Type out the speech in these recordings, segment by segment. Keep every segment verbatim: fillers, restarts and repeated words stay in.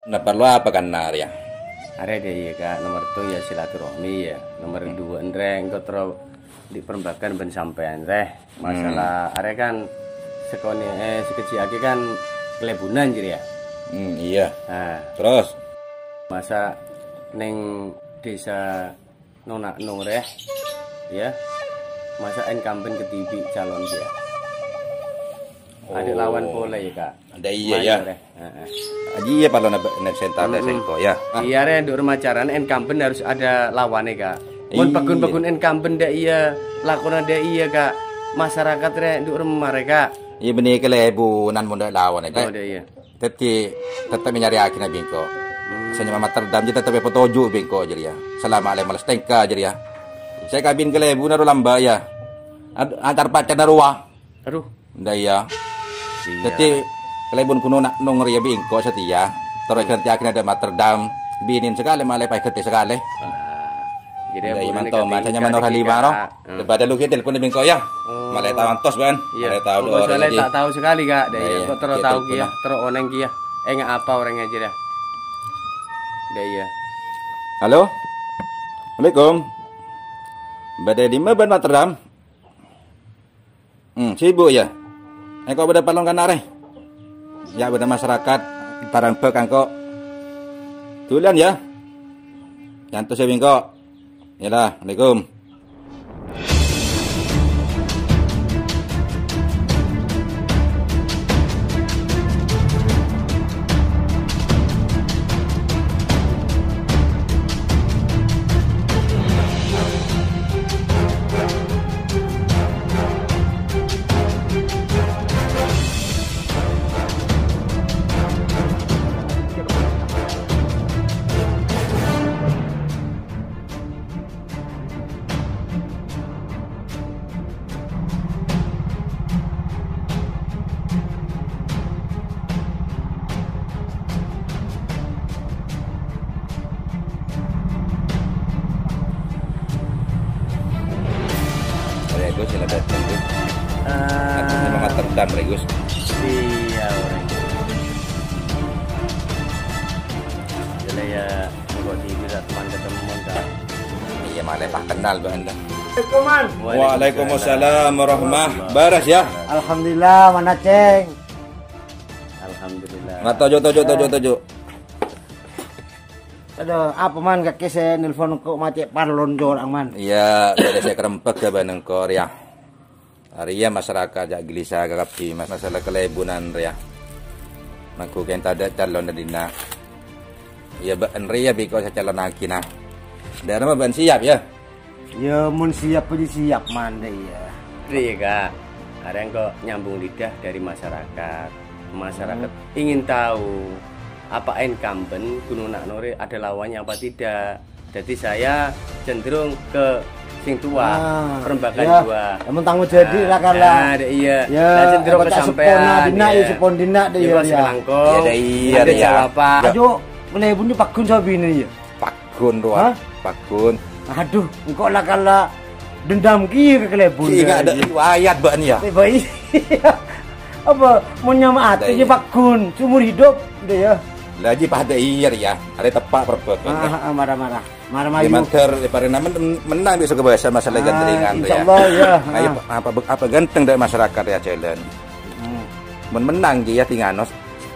Nah, parlo apa kan, Nar, ya? Arè dâ' iyâ, Ka'. Nomer sèttong ya silaturahmi, ya. Nomer duwâ' enrè engko' terro di' parembâghân bân sampèyan, rè. Masalah arè kan sakonè', eh, sakejjhi' aghi kan kalèbunan jârèya. Hmm, iyâ. Nah. Terros? Masa' neng desa Nona' Nong rè, ya. Masa' incumbent kadhibi' calon dia. Ada lawan polè ya, Ka'. Ada iya, ya. Rè. Heeh. Aji iya parlo nabâ' nek sentar dek sengko', ya. Ah. Iya, rè, nduk remacarana incumbent harus ada lawannya, Ka'. Mon paggun-paggun incumbent dek iya, lakona dek iya, Ka'. Masyarakat rè nduk remar, Ka'. Iya, bânnè kalèbunan mon dek lawan, Ka'. Oh, dek iya. Dhâddhi, tettep nyarèyaghi nabâ' engko'. Sè nyama Materdam jâ tettep èpatoju' bi' engko' jârèya. Salama lèma bellâs tèngka jârèya. Sè kabin kalèbunna ro lambâ', ya. Ad-, antar pacarna rowa. Aduh. Nda, iya. Iya. Dhâddhi, kalèbun ghun Nona' Nong rèya bi' engko' satèya. Terro èghântèyaghi nabâ' Materdam. Binèn sakalè malè paèghântè sakalè. Ah. Jadi, Nda, iya, mantap, Kak, Mas. Hanya Manor Halimah, roh. Hmm. Daripada lu kita telepon di bengkok, ya. Oh. Malah tahu antos, Ban. Iya. Malah tahu. Engko' dua orang soalnya lagi. Tak tahu sekali, Kak. Dah, iya, iya, engko' terus tahu, telepon, ya. Terus oneng, ya. Enggak apa orang aja, dah. Halo? Assalamualaikum. Bâdâ è dimma, Ban Materdam? Hmm, sibuk, ya? Engko' bâdâ parlo kana' rè. Ya, bâdâ masyarakat, barang bâk engko'. Duluan, ya. Yantos ya, bengkok. Yalah, assalamualaikum. Rè Gus, sila dateng, Gus. Ah. Aku memang terdam, Rè Gus. Iya, orang. Jadi ya, engko' di teman ketemu, Kak. Iya, malah tak kenal, Bang. Assalamualaikum, Man. Waalaikumsalam warahmah. Baras, ya? Alhamdulillah, mana, Ceng? Alhamdulillah. Nggak, tojo, tojo, tojo, tojo. Aduh, apa, Man, kakè sè nelpon kok macet parlon jorang, Man? Iya, jadi saya kerempek ya, Bang, engko', ya. Arèya masyarakat jhâ' gelisah kabbhi mas-, masalah kalèbunan rèya. Mangku kèng tadâ' calon dâddhina. Iyâ, bâ'na rèya bi' engko' sè calonnaghina. Dâ'ramma bâ'na siap, yâ? Yâ, mon siap, pajhât siap, Man, dâ' iyâ. Rèya, Kak. Arèya engko' nyambung lidah dari masyarakat. Masyarakat ingin tahu, apa incumbent Ghun Nona' Nong rè ada lawannya apa tidak. Jadi saya cenderung ke sing tua, ah, perembakan ya. Dua. Namun tanggung jadi lah, kan, lah. Nah, dek iya. Ya, lah, cenderung ke sampean, sepona dina, ya. Sepon dina, dek, ya, ya. Iya, dek, iya, ada dek, ya. Jawaban. Ayo, kalèbun ini pagun sabi ini, ya? Pagun, Roa. Hah? Pagun. Aduh, engko' lah kala dendam kiye ke kalèbun, ya. Iya, ada riwayat, Mbak, nih, ya. Eh, baik. Apa, mau nyama ati, ya, pagun, seumur hidup, deh, ya. Lah, ji pada iya, ya. Ada tepak perbuatan, ah, ya. Ah, ah, marah-marah. Marah-marah. Mandhâr, ya, parèna men-, menang bisa kebasa masalah, ah, gandringan, ya. Insyaallah, ya. Ayo, ah. Apa, apa ganteng dari masyarakat, ya, jalan. Hmm. Mon menang, ya, tinganos,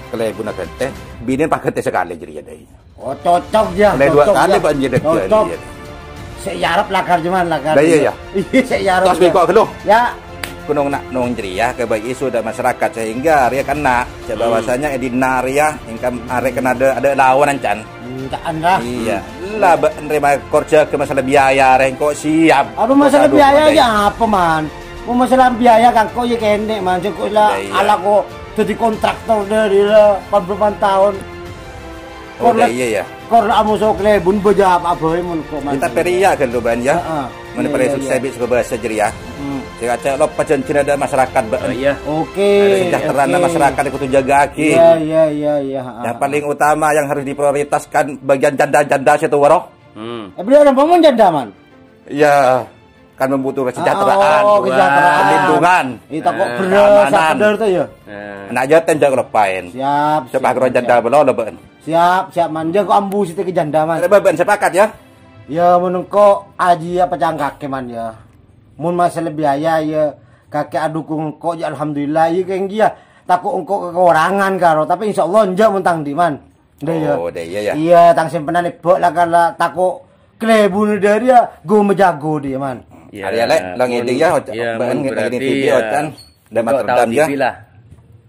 kalèbun agantè, binèn pagantè sakalè jârèya, dai. Oh, cocok, ya. Kalè dua kalè, ya. Pak, jadi cocok. Sè iyâ arep lakar, cuman lakar. Lah, iya, iya. Iya, sè iyâ arep. Tos bengkok dulu. Ya. Ghun Nona' Nong jârèya, kebâi isu dâ' masyarakat, sehingga arèya kena, bahwasanya è dinna' rèya, engkam arè kena ada, ada lawan ancan. Enggak, enggak. Iya. Lah, bâ-, nerima kerja ke masalah biaya, rè, engko' siap. Apa masalah biaya, ya, apa, Man? Mau masalah biaya, kan, kok, ya, kene, Man. Sengko' lah, iya. Ala kok jadi kontraktor dari lah, empat puluh delapan tahun. Oh, kor lah, iya, ya. Kor lah, amoso kalèbun, bâjâ apa, apa, mon, kok, Man. Kita peria, kan, lo, Ban, ya? Heeh. Mana, iya, pada iya, sukses, iya. Bisa bahasa jârèya. Hmm. Saya kata, lo, pajanjian ada masyarakat, Ban. Oh, iya. Oke, sejahtera, oke. Masyarakat itu jaga lagi. Iya, iya, iya, iya. Yang paling utama yang harus diprioritaskan bagian janda-janda situ, waro. Hmm. Eh, beliau ada ngomong janda, Man? Iya. kan membutuhkan kesejahteraan, oh, kesejahteraan, perlindungan, ita kok, eh, beras, keamanan. Sadar tuh ya. Nah, jâ' ten jâ' kaloppaèn. Siap, siap, siap, Pak Keroncong siap. Dah belum, belum. Siap, siap, Man. Jâ' kok ambu siti ke janda, Man. Ada beban sepakat ya? Ya, menengko aji apa cangkake, Man, ya. Mun masalah biaya, ya, kakek adukung engko', ya, alhamdulillah, ya, keng, ya. Tako' engko' kekurangan, karo. Tapi insya Allah, enjâ' mon tang di, Man. Dâ', ya. Oh, dâ', iya, ya. Iya, tang simpenan ebok la kala tako' kalèbunna dâri, ya, go majago dâ', ya, Man. Ya, arèya, Lè', lo ngèdhing, ya, mon, oca-, ya, bân mon ngèdhing berarti, video, ya, ocan. Dâ' engko' matur tao dâm, ya. Dibi lah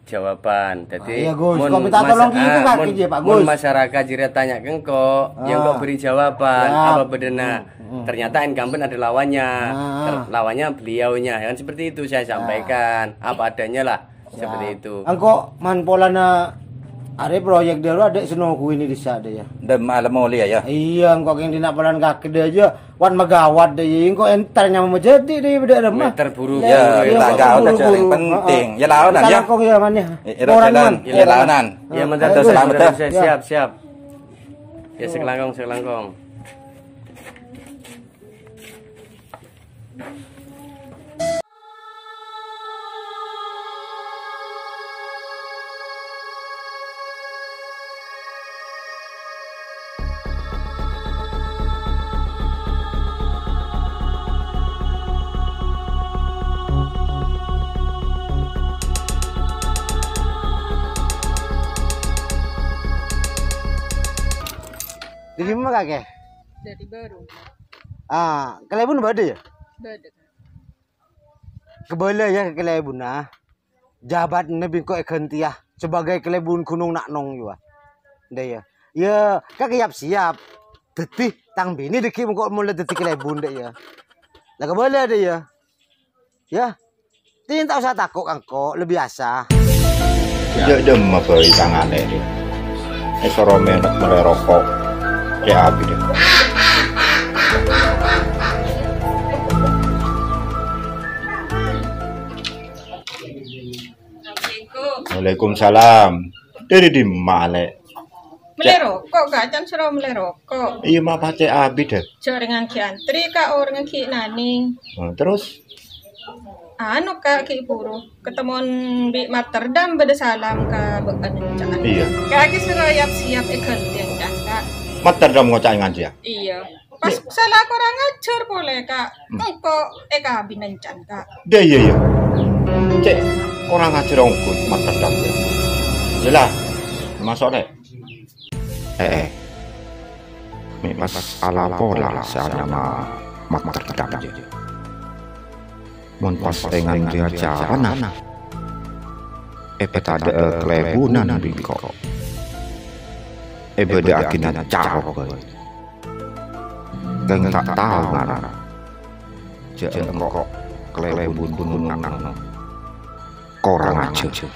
jawaban. Dâddhi, ah, iya, Gus. Mon kok minta mas-, tolong ki, ah, kok mon, kaki, Pak Gus. Mon masyarakat jârèya tanya ke engko', ya, ah, engko' beri jawaban. Siap. Apa bâdâna? Hmm, hmm. Ternyata incumbent ada lawannya. Ah. Ter-, lawannya beliaunya. Kan seperti itu saya sampaikan. Apa adanya lah. Seperti itu. Engko' man polana arè proyek dâru adâ' seno kuwi ni dissa' dâ', ya. Dâ' malem molè, ya. Iya, engko' keng dina polana kakè dâ' aja. Wan magawat dâ', ya. Engko' entar nyama majâdi dâ', ya, bâdâ remma. Terburu-buru, ya, ya, tak gaul terburu-buru. Aja yang penting. Heeh. Ya, laonan, ya. Salangkong, ya, Man, ya. Eh, eh, koran, jalan. Man. Ya, laonan. Iya, mantap. Selamat, ya. Siap, siap. Ya, sekelangkong, sekelangkong. Dâri dimma, Kakè? Dâri Baru. Ah, kalèbun bâdâ, ya? Bâdâ. Kabâlâ, ya, ka kalèbunna. Jabatanna bi' engko' èghântèya sabâgâi kalèbun Ghunong Na'nong, yâ. Dâ', ya. Ya, kakè yap-siyap. Dâddhi, tang binè dâgghi' engko' molaè dâddhi kalèbun, dâ', ya. La kabâlâ, dâ', ya. Ya. Tin ta' osa tako' ka engko', la biyasa. Jâ' dimma bhâi tanganè. Èsoro mènè' mellè roko'. Cè' abit, dâ'. Assalamualaikum. Waalaikumsalam. Dâri dimma, Lè'? Mellè roko', Ka'. Can soro mellè roko'. Iyâ, ma' pacè' abit, dâ'. Jhâ' orèngnga ghi' antri, Ka', orèngnga ghi' nanèng. Nah, terros? Anu, Ka', ghi' buru. Ketemon bi' Mat Terdam bâdâ salam ka bâ'na, Ka'. Iyâ. Ka' ghi' soro yap-siyap èghântèya, Ka'. Mat Terdam ngoca' èngan jiyâ? Iyâ. Pas sala korang ajhâr polè, Ka'. Hmm. Engko' èkabinân can, Ka'. Dâ, iyâ, iyâ. Cè', korang ajhâr ongghu, Mat Terdam, yâ. Iyâ la, maso', Lè'. Eh, eh. Mè' pas ala pola sè anyama Mat Terdam, yâ. Mon pas èngan rèya carana, èpatadhâ'â kalèbunan bi' engko'. Èbâdâ'âghina carok bhâi. Kèng ta' tao ngara. Jhâ' engko' kalèbun Ghunong Na'nong. Korang ajhâr.